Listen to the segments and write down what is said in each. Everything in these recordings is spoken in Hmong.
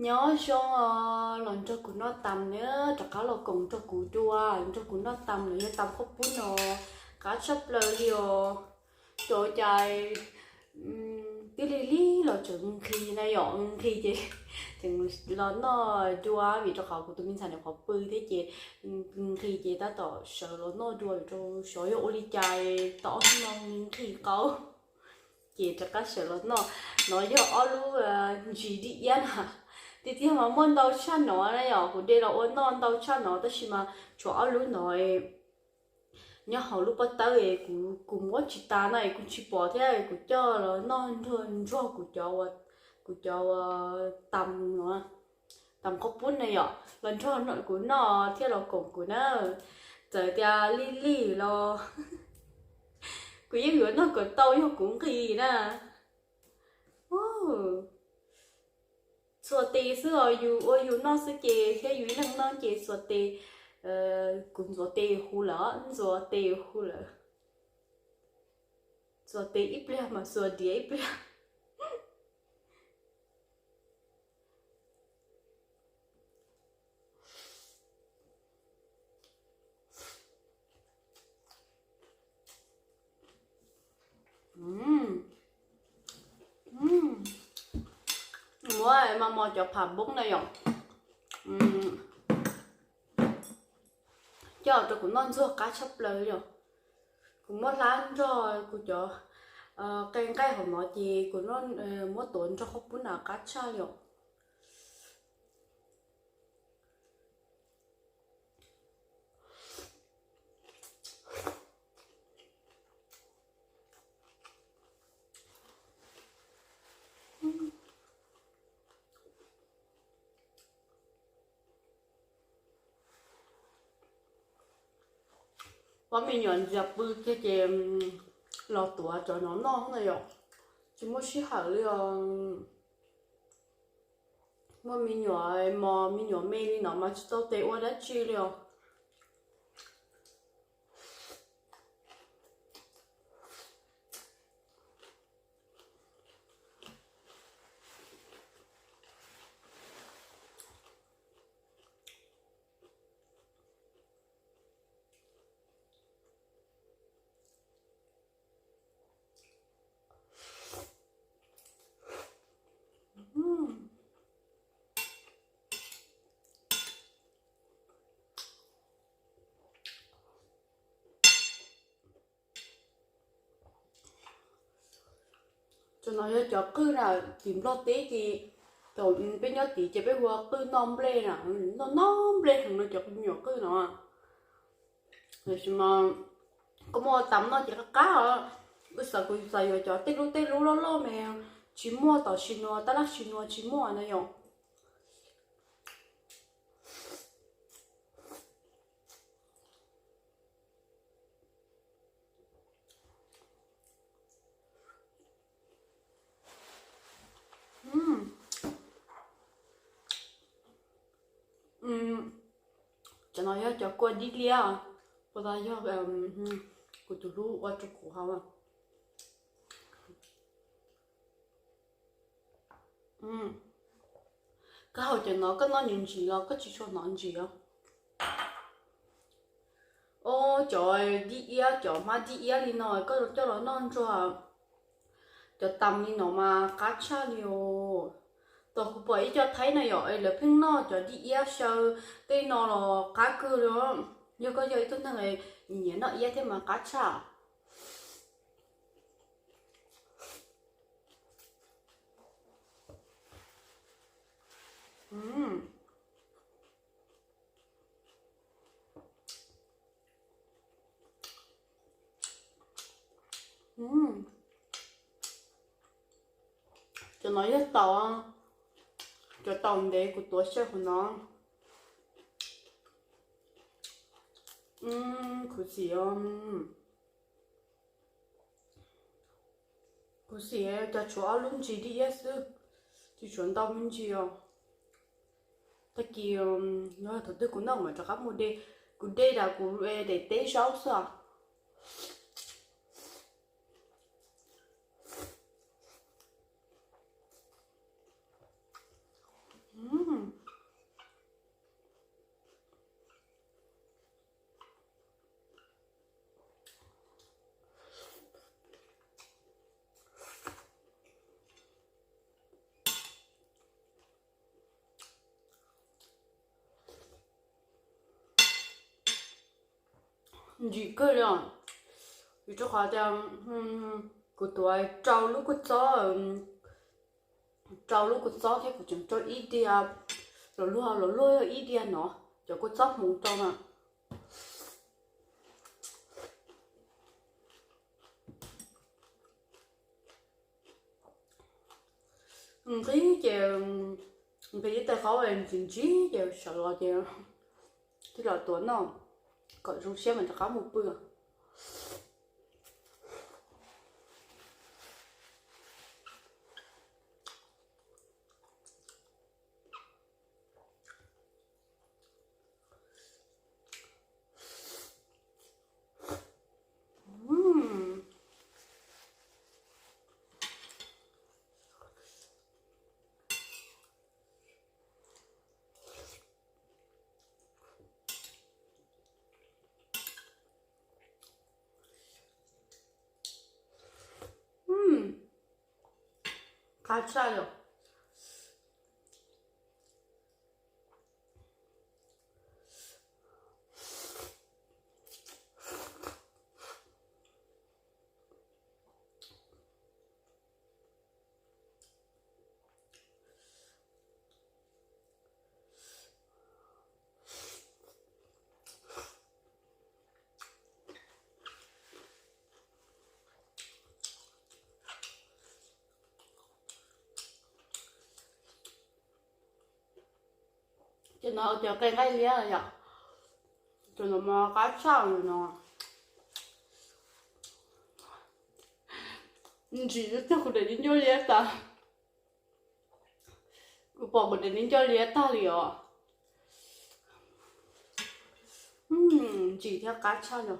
Nyob zoo os, los nrog kuv noj tas na, rov qab los koom nrog kuv dua, nrog kuv noj tas los yog tas qhaub poob no, qab tshaj plaws li os. Cov cai twb lig lig los tseem nqhis na yom, nqhis ces tseem los noj dua vim rau qhov kuv tus me ntxhais nws qhuav pw thiab ces nqhis ces tab tom sawv los noj dua vim rau xyov yog ua li cas tau ob hnub no nqhis qau. Ces rov qab sawv los noj. No yog ob lub ntsis dib iab na. Tiag tiag mas muaj ntau tshaj no na yom, kuv de los ua noj ntau tshaj no tab sis mas tshuav ob lub no nyob hauv lub pob tawb es kuv, kuv muab tsis tas no es kuv tsis pom thiab kuv coj los noj nrog, nrog kuv cov, kuv cov uas tas no, tas qhaub poob na yom, los nrog kuv noj thiab los koom kuv na. Txawm tias lig lig los kuv yeej yuav noj kom tau yog kuv nqhis na. Txuas tes xwb os, yus ua yus noj xwb ces thiab yus ib leeg noj ces txuas tes. Kuv ntxuav tes hu lawm, ntxuav tes hu lawm. Txuas tes ib pliag mas xuas diav ib pliag. Muab mas mos cov pham npoob na yom, coj rau kuv noj ntxuag qab tshaj plaws li os. Kuv muab hlab nrog kuv cov qe nqaij hauv no ces kuv muab tuav nrog qhaub poob na qab tshaj li os. Ob me nyuam ntxias pw kiag ces los tuav cov no noj na yom. Tsis muaj sij hawm li os. Muaj me nyuam mos me nyuam me li no mas tsis tau tes ua dab tsi li os. Cov no yog cov qwj na, tim Nplog teb ces thaum peb nyob tid ces peb hu ua qwj noj nplej na, noj noj nplej heev no cov me nyuam qwj no. Tiam sis mas koj muab ua tas noj ces qab qab os. Wb xav, kuv xav yuav cov tej lub tej lub loj loj mas tsis muaj, tom Sib Nua, tab laj Sib Nua tsis muaj na yom. Cov no yog cov kua dib liab, puas tas yog kuv tus hlub ua rau kuv haus. Koj haus cov no koj noj ntsis ntsis los koj tsis tshua hnov ntsis os. Os, cov dib iab, cov hmab dib iab li no koj coj los noj nrog cov tas li no mas qab tshaj li os. Thaum kuv pom ib co Thaib na yom, lawv pheej noj cov dib iab xyaw tej no los qab kawg li. Yog koj yog ib tug neeg nyiam noj iab thiab mas qab tshaj. Cov no yog taus, cov taus ntev kuv tuav xyaw hauv no. Khuv xim, khuv xim, cas tshuav ob lub ntsis dib iab xwb, tsis tshuav ntau me ntsis os. Tag kis yog thaum twg kuv noj mam rov qab mus de, kuv de tas kuv daim teb zaub xwb os. Ntsim kawg li os. Vim rau qhov tias kuv tuav rau lub kua txob, rau lub kua txob thiab kuv tseem rau ib diav, los luag los luag ib diav no, cov kua txob hmoov rau na. Nqig ces, nqis ib teg qaub ntsim ntsim ces sawv los ces thiaj los tuav noj kom zoo siab mas rov qab mus pw. Qab tshaj li. Ces no cov qe nqaij liab yom, cov no mas qab tshaj li no. Ntsim tag kuv daim di ncauj liab tag. Kuv pom kuv daim di ncauj liab tag li os. Ntsim thiab qab tshaj li.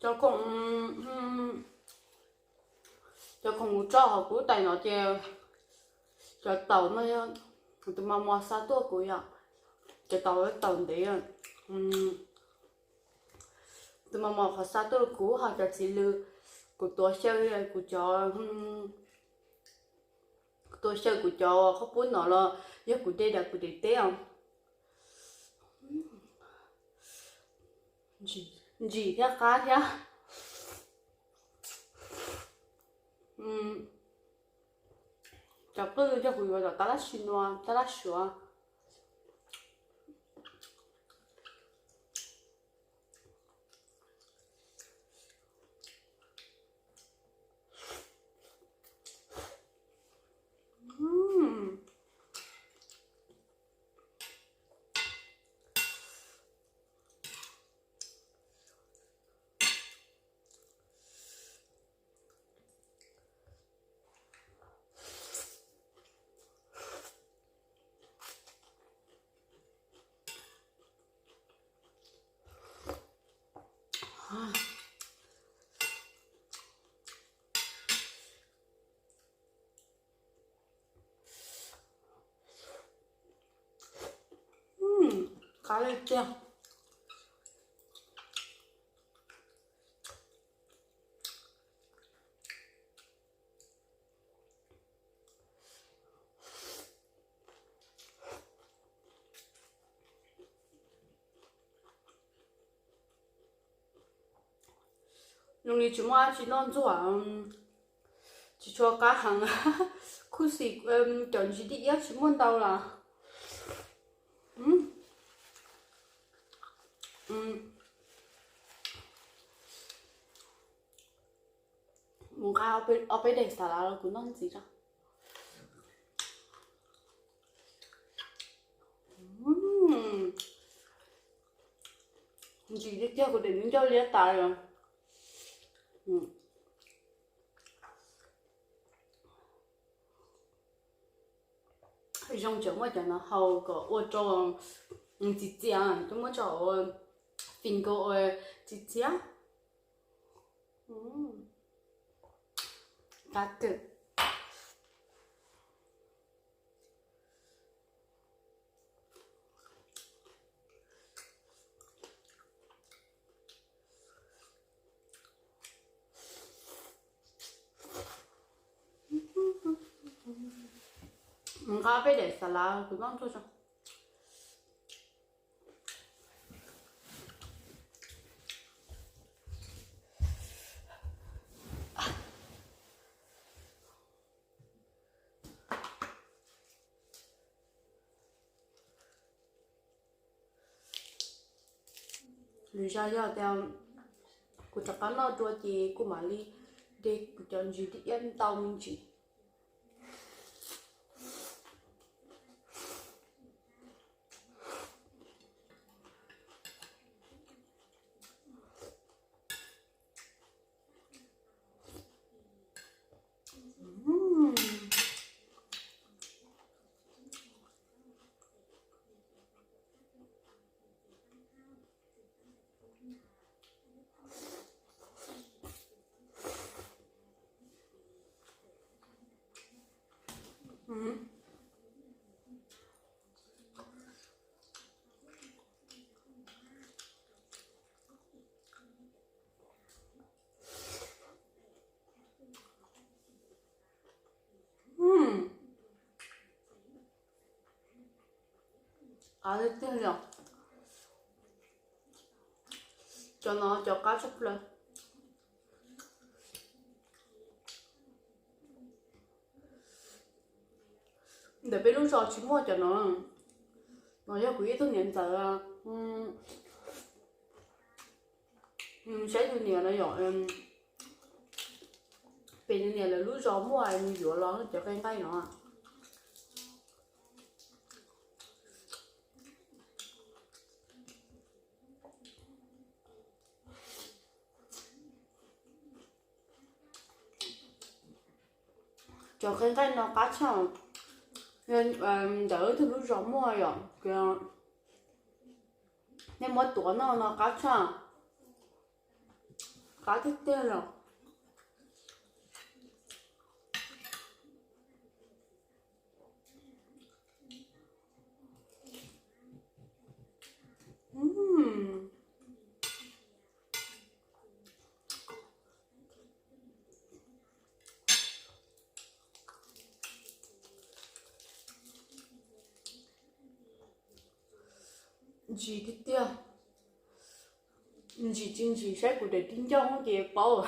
Cov khoom, cov khoom kuv tso hauv kuv tais no ces cov taum no yog tus mos mos xa tuaj kuv yom, cov taum taum ntev, tus mos mos qhov xa tuaj kuv ho cov txiv lws kuv tuav xyaw, kuv cov, kuv tuav xyaw kuv cov qhob pub no los yog kuv de daim kuv daim teb os. Ntsim thiab qab thiab. Cov qwj yog kuv yuav tom tab lab si nua tab lab suav. Qab li tiag. Zoo li tsis muaj dab tsi noj ntxuag, tsis tshua qab heev. Khuj xim, cov ntsis dib iab tsis muaj ntau lawm. Mus nqa ob peb daim xav lav los kuv noj ntxiv tso. Ntsim tiag tiag, kuv daim me ncauj liab tas os. Zoo tseem muaj cov no haus kom ua rau txias txias, twb muab tso ua finger ua txias txias. Qab kawg. Nqa peb daim xav lav kuv noj ntsuag tso. Lwm zaus yog tias kuv rov qab noj dua ces kuv mam li de kuv cov ntsis tib iab ntau me ntsis. Qab tiag tiag li os. Cov no cov qab tshaj plaws. Ntawm peb lub zos tsis muaj cov no. No yog kuv ib tug niam ntxawm saib tus niam no yom, pem nws niam lawv lub zos muaj, nws yuav los cov qe nqaij no. Cov qe nqaij no qab tshaj, ntawm wb tug lub zos muaj yom, nej muab tuav noj no qab tshaj, qab tiag tiag los. Ntsim tiag tiag. Ntsim tsis ntsim saib kuv daim tib ncauj ces paub.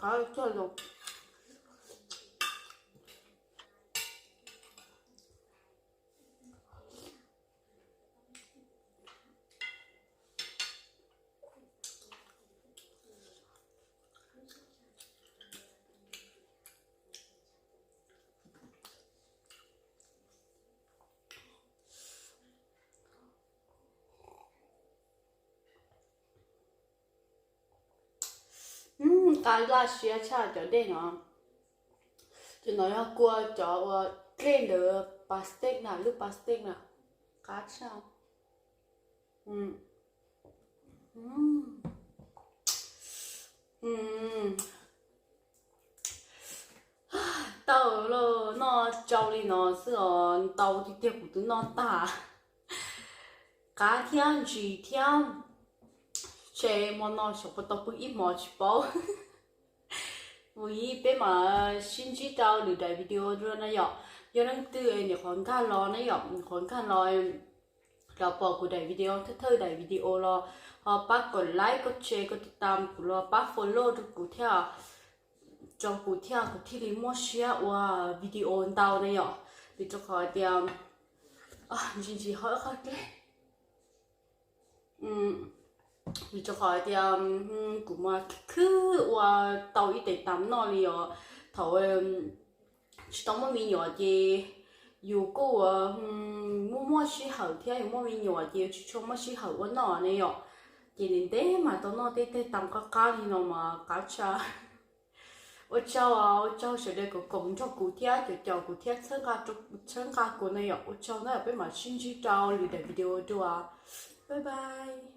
Qab tshaj los. Qab laj siab tshaj cov dej no. Tus no yog kua cov uas dlej ntawd, pastej na, lub pastej na, qab tshaj. Tau los noj tsau li no xwb os, ntau tiag tiag kuv twb noj tag. Qab thiab ntsis thiab, ntshe hmo no xyov puas tau pw ib hmo tsis paub. Mus yig peb mam sib ntsib rau lwm daim video dua na yom. Yog leej twg nyuam qhuav nkag los na yom, nyuam qhuav nkag los los pom kuv daim video thawj thawj daim video los ho pab kom like, kom share, kom tiv tam kuv los pab follow rau kuv thiab, rau kuv thiab kuv thiaj li muaj siab ua video ntau na yom. Vim rau qhov tias, ntsis ntsis ho qhov dlej, vim rau qhov tias kuv mas khwb ua tau ib tes tam noj li os. Thaum tsis tau muaj me nyuam ces yus kuj muaj muaj sij hawm thiab, yus muaj me nyuam ces yus tsis tshua muaj sij hawm ua noj ne yom. Ces ntev ntev mas tau noj tej tes tam qab qab li no mas qab tshaj. Ua tsaug, ua tsaug sawv daws koom koom nrog kuv thiab caum caum kuv thiab txhawb nqa kuv na yom. Ua tsaug na, peb mam sib ntsib rau lwm daim video dua. Bye bye.